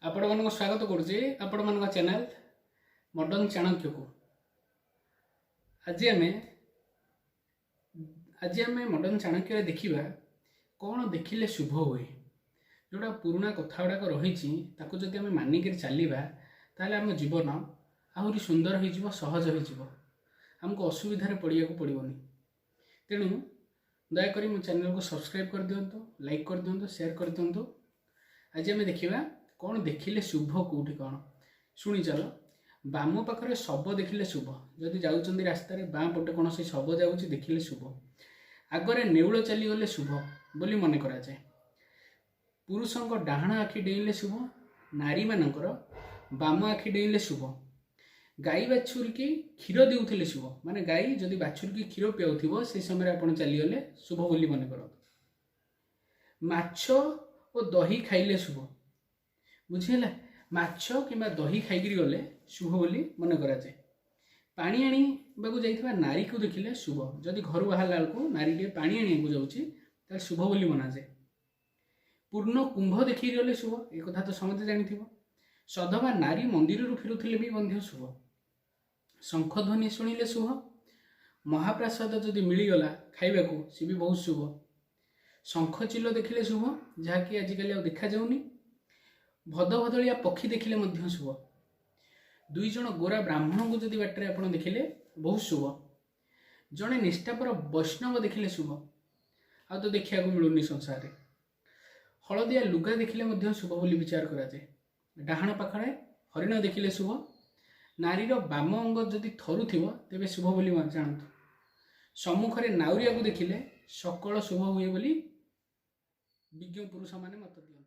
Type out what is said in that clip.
ଆପଣମାନଙ୍କୁ ସ୍ୱାଗତ କରୁଛି ଆପଣମାନଙ୍କ ଚ୍ୟାନେଲ୍ ମଡ଼ର୍ଣ୍ଣ ଚାଣକ୍ୟକୁ। ଆଜି ଆମେ ମଡ଼ର୍ଣ୍ଣ ଚାଣକ୍ୟରେ ଦେଖିବା, କ'ଣ ଦେଖିଲେ ଶୁଭ ହୁଏ। ଯେଉଁଟା ପୁରୁଣା କଥା ଗୁଡ଼ାକ ରହିଛି, ତାକୁ ଯଦି ଆମେ ମାନିକିରି ଚାଲିବା, ତାହେଲେ ଆମ ଜୀବନ ଆହୁରି ସୁନ୍ଦର ହେଇଯିବ, ସହଜ ହେଇଯିବ, ଆମକୁ ଅସୁବିଧାରେ ପଡ଼ିବାକୁ ପଡ଼ିବନି। ତେଣୁ ଦୟାକରି ମୋ ଚ୍ୟାନେଲକୁ ସବସ୍କ୍ରାଇବ୍ କରିଦିଅନ୍ତୁ, ଲାଇକ୍ କରିଦିଅନ୍ତୁ, ସେୟାର କରିଦିଅନ୍ତୁ। ଆଜି ଆମେ ଦେଖିବା କ'ଣ ଦେଖିଲେ ଶୁଭ, କେଉଁଠି କ'ଣ। ଶୁଣି ଚାଲ। ବାମ ପାଖରେ ଶବ ଦେଖିଲେ ଶୁଭ। ଯଦି ଯାଉଛନ୍ତି ରାସ୍ତାରେ, ବାଁ ପଟେ କୌଣସି ଶବ ଯାଉଛି, ଦେଖିଲେ ଶୁଭ। ଆଗରେ ନେଉଳ ଚାଲିଗଲେ ଶୁଭ ବୋଲି ମନେ କରାଯାଏ। ପୁରୁଷଙ୍କ ଡାହାଣ ଆଖି ଡେଇଁଲେ ଶୁଭ। ନାରୀମାନଙ୍କର ବାମ ଆଖି ଡେଇଁଲେ ଶୁଭ। ଗାଈ ବାଛୁରୀକି କ୍ଷୀର ଦେଉଥିଲେ ଶୁଭ। ମାନେ ଗାଈ ଯଦି ବାଛୁରୀକି କ୍ଷୀର ପିଆଉଥିବ, ସେଇ ସମୟରେ ଆପଣ ଚାଲିଗଲେ ଶୁଭ ବୋଲି ମନେ କରନ୍ତୁ। ମାଛ ଓ ଦହି ଖାଇଲେ ଶୁଭ। ବୁଝିହେଲା? ମାଛ କିମ୍ବା ଦହି ଖାଇକିରି ଗଲେ ଶୁଭ ବୋଲି ମନେ କରାଯାଏ। ପାଣି ଆଣିବାକୁ ଯାଇଥିବା ନାରୀକୁ ଦେଖିଲେ ଶୁଭ। ଯଦି ଘରୁ ବାହାରିଲା ବେଳକୁ ନାରୀଟିଏ ପାଣି ଆଣିବାକୁ ଯାଉଛି, ତାହେଲେ ଶୁଭ ବୋଲି ମନାଯାଏ। ପୂର୍ଣ୍ଣ କୁମ୍ଭ ଦେଖିକି ଗଲେ ଶୁଭ, ଏ କଥା ତ ସମସ୍ତେ ଜାଣିଥିବ। ସଧବା ନାରୀ ମନ୍ଦିରରୁ ଫେରୁଥିଲେ ବି ମଧ୍ୟ ଶୁଭ। ଶଙ୍ଖ ଧ୍ୱନି ଶୁଣିଲେ ଶୁଭ। ମହାପ୍ରସାଦ ଯଦି ମିଳିଗଲା ଖାଇବାକୁ, ସେ ବି ବହୁତ ଶୁଭ। ଶଙ୍ଖ ଚିଲ ଦେଖିଲେ ଶୁଭ, ଯାହାକି ଆଜିକାଲି ଆଉ ଦେଖାଯାଉନି। ଭଦଭଦଳିଆ ପକ୍ଷୀ ଦେଖିଲେ ମଧ୍ୟ ଶୁଭ। ଦୁଇ ଜଣ ଗୋରା ବ୍ରାହ୍ମଣଙ୍କୁ ଯଦି ବାଟରେ ଆପଣ ଦେଖିଲେ, ବହୁତ ଶୁଭ। ଜଣେ ନିଷ୍ଠାପର ବୈଷ୍ଣବ ଦେଖିଲେ ଶୁଭ। ଆଉ ତ ଦେଖିବାକୁ ମିଳୁନି ସଂସାରରେ। ହଳଦିଆ ଲୁଗା ଦେଖିଲେ ମଧ୍ୟ ଶୁଭ ବୋଲି ବିଚାର କରାଯାଏ। ଡାହାଣ ପାଖରେ ହରିଣ ଦେଖିଲେ ଶୁଭ। ନାରୀର ବାମ ଅଙ୍ଗ ଯଦି ଥରୁଥିବ, ତେବେ ଶୁଭ ବୋଲି ଜାଣନ୍ତୁ। ସମ୍ମୁଖରେ ନାଉରିଆକୁ ଦେଖିଲେ ସକଳ ଶୁଭ ହୁଏ ବୋଲି ବିଜ୍ଞ ପୁରୁଷମାନେ ମତ ଦିଅନ୍ତି।